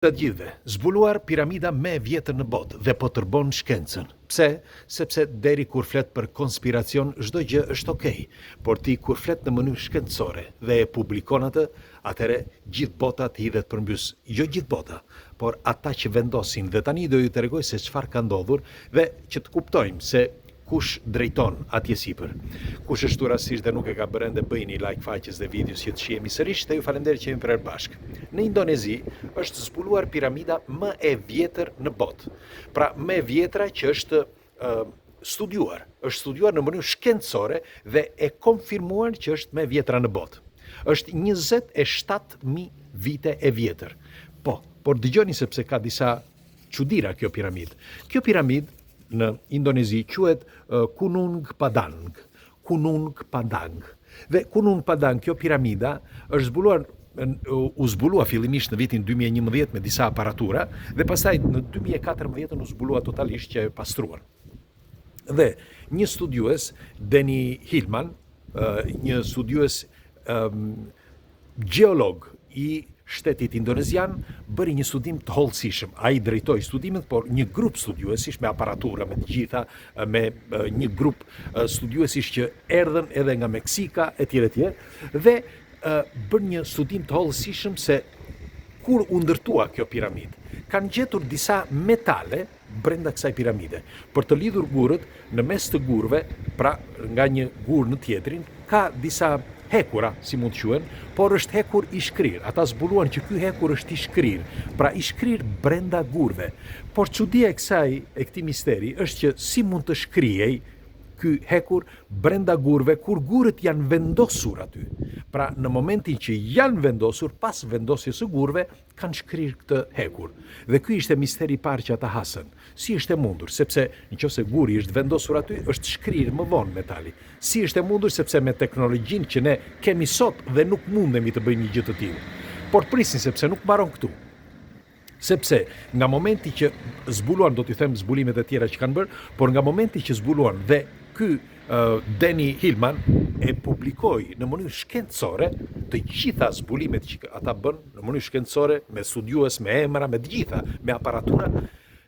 Të gjithëve, zbuluar piramida më e vjetër në botë dhe po tërbon shkencën. Pse? Sepse deri kur flet për konspiracion çdo gjë është ok, por ti kur flet në mënyrë shkencore dhe e publikon atë, atëherë gjithë bota të hidhet përmbys. Jo gjithë bota, por ata që vendosin dhe tani do ju tregoj se çfarë ka ndodhur dhe që të kuptojmë se Kush drejton atje sipër? Kush është këtu rastësisht dhe nuk e ka bërë ende bëjini like faqes dhe videos që të shihemi sërish dhe ju faleminderit që jemi përherë bashkë. Në Indonezi është zbuluar piramida më e vjetër në botë. Pra më e vjetra që është uh, studiuar, është studiuar në mënyrë shkencore dhe e konfirmuar që është më e vjetra në botë. Është 27000 vite e vjetër. Po, por dëgjoni sepse ka disa çudira kjo piramidë. Kjo piramidë në Indonezi quhet Gunung Padang. Gunung Padang. Dhe Gunung Padang, kjo piramida është zbuluar u zbulua fillimisht në vitin 2011 me disa aparatura dhe pastaj në 2014 u zbulua totalisht që e pastruan. Dhe një studiues, Danny Hilman, një studiues gjeolog i shtetit indonezian bëri një studim të hollësishëm. Ai drejtoi studimet, por një grup studiuesish me aparatura, me të gjitha, me një grup studiuesish që erdhën edhe nga Meksika etj etj dhe bën një studim të hollësishëm se kur u ndërtua kjo piramidë. Kanë gjetur disa metale brenda kësaj piramide. Për të lidhur gurët, në mes të gurëve, pra nga një gur në tjetrin, ka disa hekura, si mund të quhen, por është hekur i shkrirë. Ata zbuluan që ky hekur është i shkrirë, pra i shkrirë brenda gurëve. Por çudia e kësaj, e këtij misteri, është që si mund të shkrihej ky hekur brenda gurëve kur gurët janë vendosur aty. Pra në momentin që janë vendosur, pas vendosjes së gurëve, kanë shkrirë këtë hekur. Dhe ky ishte misteri i parë që ata hasën. Si është e mundur? Sepse në qoftë se guri është vendosur aty, është shkrirë më vonë metali. Si është e mundur? Sepse me teknologjinë që ne kemi sot dhe nuk mundemi të bëjmë një gjë të tillë. Por prisni sepse nuk mbaron këtu. Sepse nga momenti që zbuluan, do t'i them zbulimet e tjera që kanë bërë, por nga momenti që zbuluan dhe ky Danny Hilman e publikoi në mënyrë shkencore të gjitha zbulimet që ata bënë në mënyrë shkencore me studiues, me emra, me të gjitha, me aparatura.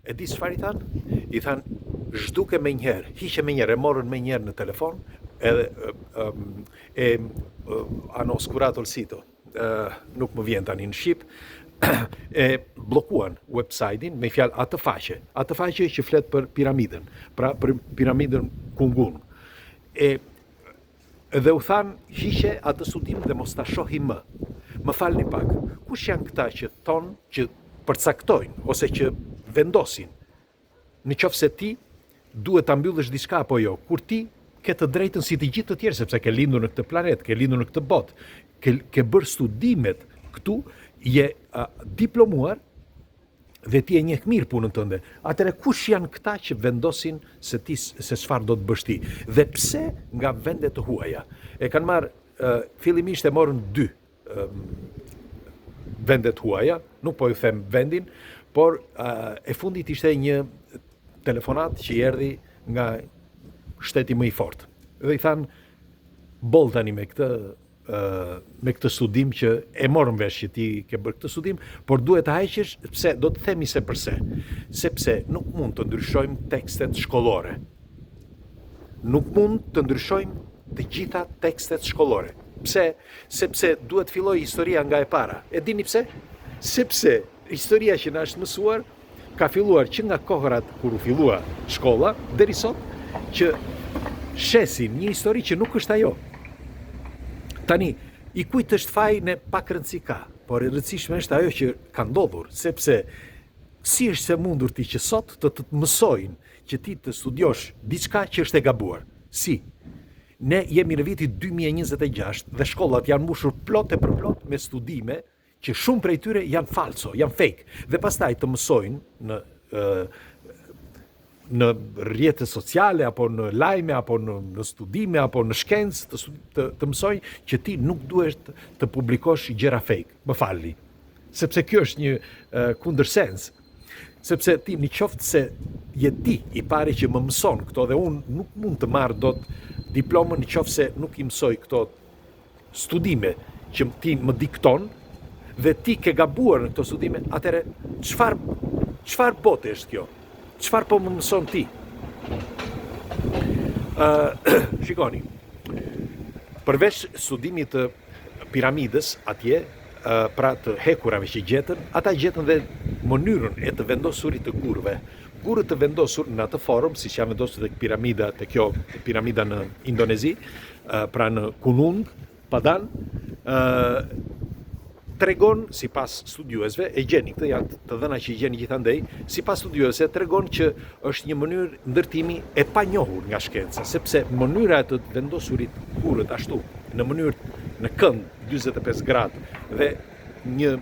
E di çfarë i thanë? I thanë zhduke menjëherë, hiqe menjëherë, e morën menjëherë në telefon, edhe e, e hanno oscurato il sito nuk më vjen tani në shqip, e bllokuan website-in me fjalë atë faqe, atë faqe që flet për piramidën, pra për piramidën Gunung. E dhe u thanë hiqe atë studim dhe mos ta shohim më. Më falni pak, kush janë këta që thonë, që përcaktojnë ose që vendosin Në qoftë se ti duhet ta mbyllësh diçka apo jo, kur ti ke të drejtën si të gjithë të tjerë, sepse ke lindur në këtë planet, ke lindur në këtë botë, ke, ke bërë studimet këtu, je a, diplomuar dhe ti e njeh mirë punën tënde. Atëherë kush janë këta që vendosin se ti se çfarë do të bësh ti dhe pse nga vende të huaja? E kanë marrë fillimisht e morën dy vende të huaja, nuk po ju them vendin, por e fundit ishte një telefonatë që i erdhi nga shteti më i fortë. Dhe i thanë, boll tani me këtë me këtë studim që e morëm vesh që ti ke bërë këtë studim, por duhet ta heqësh, pse do të themi se përse. Sepse nuk mund të ndryshojmë tekstet shkollore. Nuk mund të ndryshojmë të gjitha tekstet shkollore. Pse? Sepse duhet të fillojë historia nga e para. E dini pse? Sepse historia që na është mësuar ka filluar që nga kohërat kur u fillua shkolla deri sot që shesin një histori që nuk është ajo. Tani, i kujt është faji ne pak rëndësi ka, por e rëndësishme është ajo që ka ndodhur, sepse si është e mundur ti që sot të të mësojnë që ti të studiosh diçka që është e gabuar? Si? Ne jemi në vitin 2026 dhe shkollat janë mbushur plot e përplot me studime që shumë prej tyre janë falso, janë fake. Dhe pastaj të mësojnë në në rrjete sociale apo në lajme apo në në studime apo në shkencë të të, të mësojnë që ti nuk duhet të publikosh gjëra fake. Më falni. Sepse kjo është një kundërsens. Sepse ti në qoftë se je ti i pari që më mëson këto dhe unë nuk mund të marr dot diplomën në qoftë se nuk i mësoj këto studime që ti më dikton Dhe ti ke gabuar në këto studime, atëherë çfarë çfarë bote është kjo? Çfarë po më mëson ti? Ë, shikoni. Përveç studimit të piramidës atje, pra të hekurave që gjetën, ata gjetën dhe mënyrën e të vendosurit të gurëve. Gurët të vendosur në atë formë, siç janë vendosur tek piramida, te kjo piramida në Indonezi, pra në Gunung Padang, tregon sipas studiuesve, e gjeni këtë janë të dhëna që i gjeni gjithandej, sipas studiuesve tregon që është një mënyrë ndërtimi e panjohur nga shkenca, sepse mënyra e të vendosurit gurët ashtu në mënyrë në kënd 45 gradë dhe një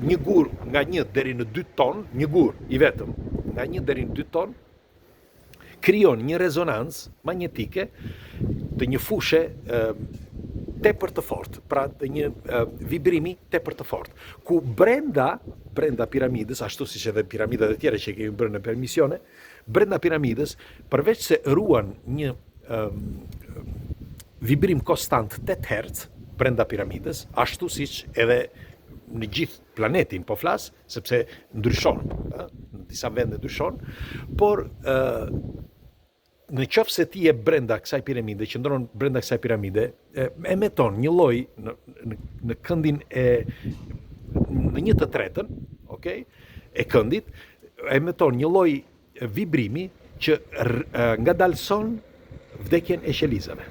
një gur nga 1 deri në 2 ton, një gur i vetëm nga 1 deri në 2 ton krijon një rezonancë magnetike të një fushe tepër të fortë, pra të një vibrimi tepër të fortë, ku brenda brenda piramidës, ashtu siç edhe piramidat e tjera që kemi bërë në emisione, brenda piramidës, përveç se ruan një um, vibrim konstant 8 Hz brenda piramidës, ashtu siç edhe në gjithë planetin po flas, sepse ndryshon, ë, në disa vende ndryshon, por ë në qoftë se ti je brenda kësaj piramide, qëndron brenda kësaj piramide, e, emeton një lloj në, në, në këndin e në një të tretën, okay, e këndit, emeton një lloj vibrimi që ngadalëson vdekjen e qelizave.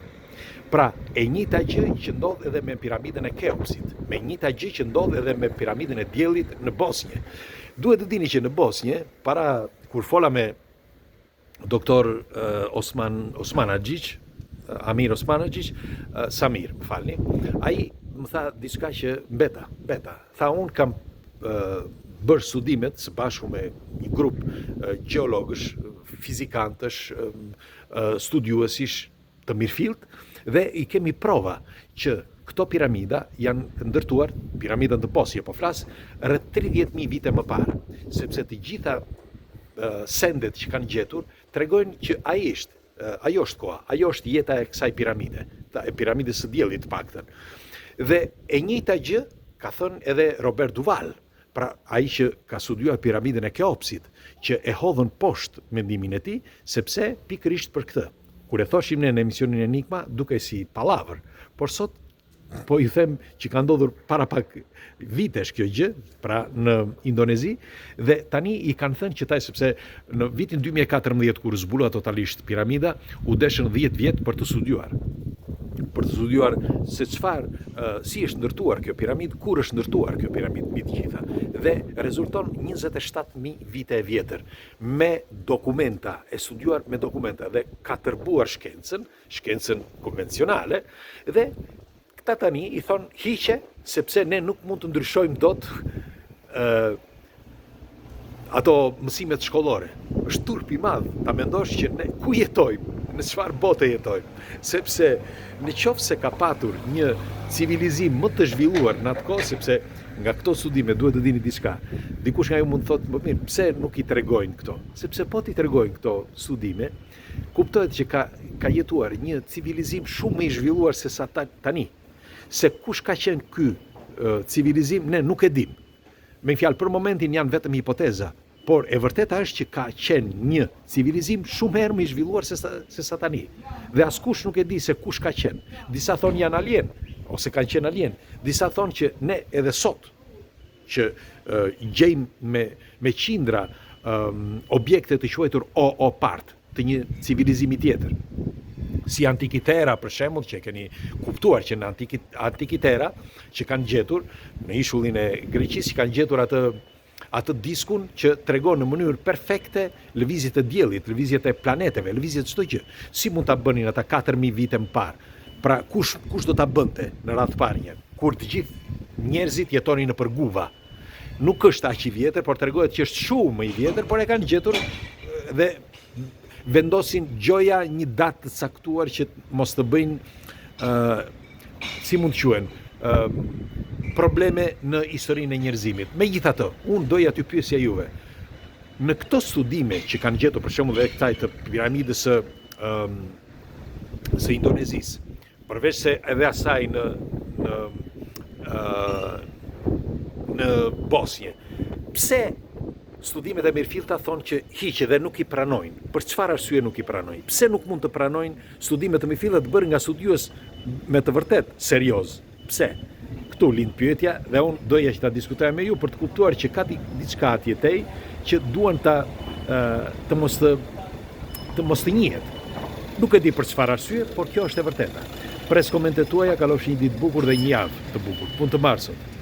Pra, e njëjta gjë që ndodh edhe me piramidën e Keopsit, me njëjta gjë që ndodh edhe me piramidën e Diellit në Bosnje. Duhet të dini që në Bosnje, para kur fola me doktor Osman Osmanagiq, Amir Osmanagiq, Samir, më falni, ai më tha diçka që mbeta, mbeta. Tha unë kam bërë studimet së bashku me një grup gjeologësh, fizikantësh, studiuesish të mirëfilltë dhe i kemi prova që këto piramida janë ndërtuar, piramida në Bosnje po flas, rreth 30.000 vite më parë, sepse të gjitha sendet që kanë gjetur tregojnë që ai është ajo është koha, ajo është jeta e kësaj piramide, e piramidës së diellit të paktën. Dhe e njëjta gjë ka thënë edhe Robert Duval, pra ai që ka studiuar piramidën e Keopsit, që e hodhën poshtë mendimin e tij, sepse pikërisht për këtë. Kur e thoshim ne në emisionin Enigma, dukej si pallavër, por sot po ju them që ka ndodhur para pak vitesh kjo gjë, pra në Indonezi, dhe tani i kanë thënë që taj, sepse në vitin 2014 kur u zbulua totalisht piramida, u deshën 10 vjet për të studiuar për të studiuar se çfarë, si është ndërtuar kjo piramidë, kur është ndërtuar kjo piramidë mbi të gjitha. Dhe rezulton 27000 vite e vjetër me dokumenta, e studiuar me dokumenta dhe ka tërbuar shkencën, shkencën konvencionale dhe këta tani i thonë hiqe sepse ne nuk mund të ndryshojmë dot ë ato mësimet shkollore. Është turp i madh ta mendosh që ne ku jetojmë, në çfarë bote jetojmë, sepse në qoftë se ka patur një civilizim më të zhvilluar në atë kohë, sepse nga këto studime duhet të dini diçka. Dikush nga ju mund të thotë, "Po mirë, pse nuk i tregojnë këto?" Sepse po t'i tregojnë këto studime, Kuptohet që ka ka jetuar një civilizim shumë më i zhvilluar se sa tani. Se kush ka qenë ky civilizim ne nuk e dimë. Me një fjalë për momentin janë vetëm hipoteza, por e vërteta është që ka qenë një civilizim shumë herë më i zhvilluar se sa, se sa tani. Dhe askush nuk e di se kush ka qenë. Disa thonë janë alien ose kanë qenë alien. Disa thonë që ne edhe sot që gjejmë me me qindra um, objekte të quajtur OO part të një civilizimi tjetër. Si Antikitera për shembull që e keni kuptuar që në Antikitera që kanë gjetur në ishullin e Greqisë që kanë gjetur atë atë diskun që tregon në mënyrë perfekte lëvizjet e diellit, lëvizjet e planeteve, lëvizjet çdo gjë. Si mund ta bënin ata 4000 vite më parë? Pra kush kush do ta bënte në radhë të parë një, kur të gjithë njerëzit jetonin nëpër guva. Nuk është aq i vjetër, por tregohet që është shumë më i vjetër, por e kanë gjetur dhe vendosin gjoja një datë të caktuar që mos të bëjnë ë si mund të quhen ë probleme në historinë e njerëzimit. Megjithatë, unë doja t'ju pyesja juve, në këto studime që kanë gjetur për shembull edhe këta të piramidës së ë së Indonezisë, përveç se edhe asaj në në ë. në Bosnjë. Pse studimet e mirëfillta thonë që hiq dhe nuk i pranojnë? Për çfarë arsye nuk i pranojnë? Pse nuk mund të pranojnë studime të mirëfillta të bërë nga studiues me të vërtetë serioz? Pse? Këtu lind pyetja dhe unë doja që ta diskutoja me ju për të kuptuar që ka diçka atje tej që duan ta të mos të të mos të njihet. Nuk e di për çfarë arsye, por kjo është e vërteta. Pres komentet tuaja, kalofshi një ditë të bukur dhe një javë të bukur. Punë të mbarë sot.